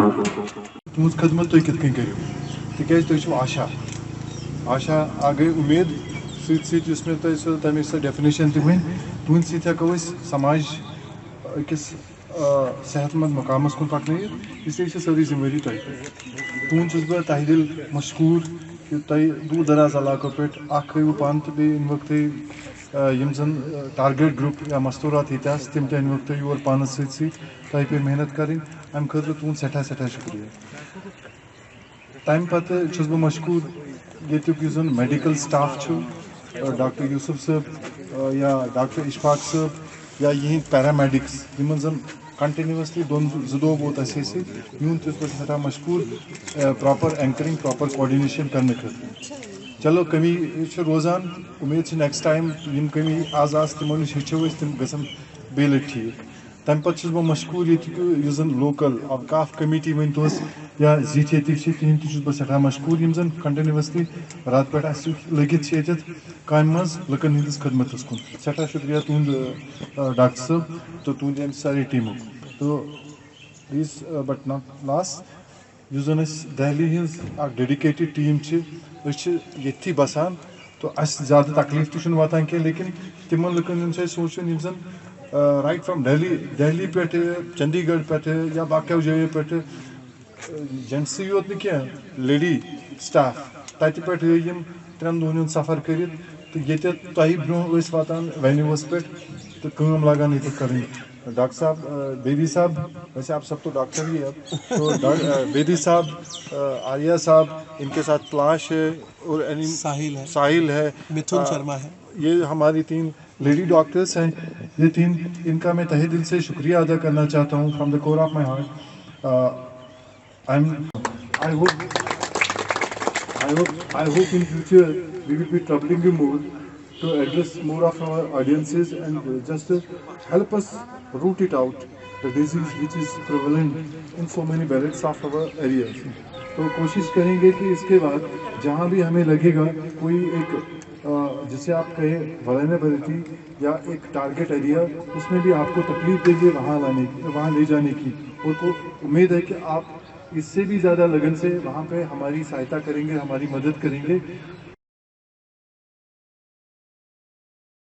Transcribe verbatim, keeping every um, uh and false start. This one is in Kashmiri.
تُہٕنٛز خدمت تُہۍ کِتھ کٔنۍ کٔرِو، تِکیٛازِ تُہۍ چھِو آشا۔ آشا اکھ گٔے اُمید، سۭتۍ سۭتۍ یُس مےٚ تۄہہِ سۄ تَمِچ سۄ ڈیفِنیشن تہِ ؤنۍ، تُہٕنٛدِ سۭتۍ ہٮ۪کو أسۍ سماج أکِس آ، صحت مند مقامس کُن پکنٲیِتھ، اس لیے چھِ سٲرٕے ذمہٕ وٲری تۄہہِ پٮ۪ٹھ۔ تُہُنٛد چھُس بہٕ تہہِ دِل مشکوٗر کہِ تۄہہِ دوٗر دراز علاقو پٮ۪ٹھ اکھ ہٲیوٕ پانہٕ تہٕ بیٚیہِ أنۍوُکھ تُہۍ، آ، یِم زن، آ، ٹارگیٹ گروپ یا مستوٗرات ییٚتہِ آسہٕ، تِم تہِ أنۍوُکھ تُہۍ یور پانس سۭتۍ سۭتۍ۔ تۄہہِ پیٚیہِ محنت کرٕنۍ، امہِ خٲطرٕ تُہُنٛد سٮ۪ٹھاہ سٮ۪ٹھاہ شُکریہ۔ تَمہِ پَتہٕ چھُس بہٕ مشکوٗر ییٚتیُک یُس زَن میڈیکل سٹاف چھُ، ڈاکٹر یوسف صٲب، یا ڈاکٹر اشفاق صٲب، یا یِہِنٛدۍ پیرامیڈکس، یِمن زَن کنٹینیوسلی دۄن زٕ دۄہ ووت اَسہِ سۭتۍ۔ میون تہِ چھُس بہٕ سٮ۪ٹھاہ مشکوٗر پراپر اینکرنگ، پراپر کوآرڈینیشن کرنہٕ خٲطرٕ۔ چلو، کمی چھِ روزان، اُمید چھِ نیکسٹ ٹایم یِم کمی آز آسہٕ، تِمو نِش ہیٚچھو أسۍ، تِم گژھن بیٚیہِ لَٹہِ ٹھیٖک۔ تَمہِ پَتہٕ چھُس بہٕ مشکوٗر ییٚتیُک یُس زَن لوکل اوقاف کمیٹی ؤنۍ توس یا زِٹھۍ ییٚتِکۍ چھِ، تِہِنٛدۍ تہِ چھُس بہٕ سٮ۪ٹھاہ مشکوٗر، یِم زَن کنٹینیوسلی راتہٕ پٮ۪ٹھ اَسہِ سۭتۍ لٔگِتھ چھِ ییٚتٮ۪تھ کامہِ منٛز لُکَن ہٕنٛدِس خدمتَس کُن۔ سٮ۪ٹھاہ شُکریہ تُہُنٛد، آ، ڈاکٹر صٲب، تہٕ تُہٕنٛدِ اَمہِ سارے ٹیٖمُک۔ تہٕ پلیز، بٹ ناٹ لاسٹ، یُس زَن اَسہِ دہلی ہٕنٛز اَکھ ڈیڈیکیٹڈ ٹیٖم چھِ، أسۍ چھِ ییٚتھی بَسان، تہٕ اَسہِ زیادٕ تکلیٖف تہِ چھُنہٕ واتان کینٛہہ، لیکن تِمَن لُکَن ہُنٛد چھُ اَسہِ سونٛچُن، یِم زَن، آ، رایٹ فرام دہلی، دہلی پٮ۪ٹھٕ، چندی گڑھ پٮ۪ٹھٕ یا باقیو جایو پٮ۪ٹھٕ، آ، جنٹسٕے یوت نہٕ کینٛہہ، لیڈی سٹاف تَتہِ پٮ۪ٹھ یِم ترٛٮ۪ن دۄہَن ہُنٛد سفر کٔرِتھ، تہٕ ییٚتہِ تۄہہِ برونٛہہ ٲسۍ واتان وینیوَس پٮ۪ٹھ تہٕ کٲم لاگان ییٚتہِ کَرٕنۍ۔ ڈاکٹر صاحب، آ، بیدی صاحب، ویسے آپ سب تو ڈاکٹر ہی ہیں، تو ڈا-، آ، بیدی صاحب، آ، آریہ صاحب، ان کے ساتھ پلاش ہے، اور اینی-، ساحل ہے۔ ساحل ہے، متھن آ، شرما ہے۔ یہ ہماری تین لیڈی ڈاکٹرس ہیں، یہ تین، ان کا میں تہہ دل سے شکریہ ادا کرنا چاہتا ہوں from the core of my heart. I am, I hope, I hope, I hope in future we will be troubling you more to address more of our audiences and just help us root it out, the disease which is prevalent in so many barracks of our areas. तो कोशिश करेंगे कि इसके बाद जहाँ भी हमें लगेगा कोई एक, अ, जिसे आप कहें वल्नरेबिलिटी या एक टारगेट एरिया, उसमें भी आपको तकलीफ देंगे वहाँ लाने की, वहाँ ले जाने की। और को उम्मीद है कि आप इससे भी ज़्यादा लगन से वहाँ पे हमारी सहायता करेंगे, हमारी मदद करेंगे।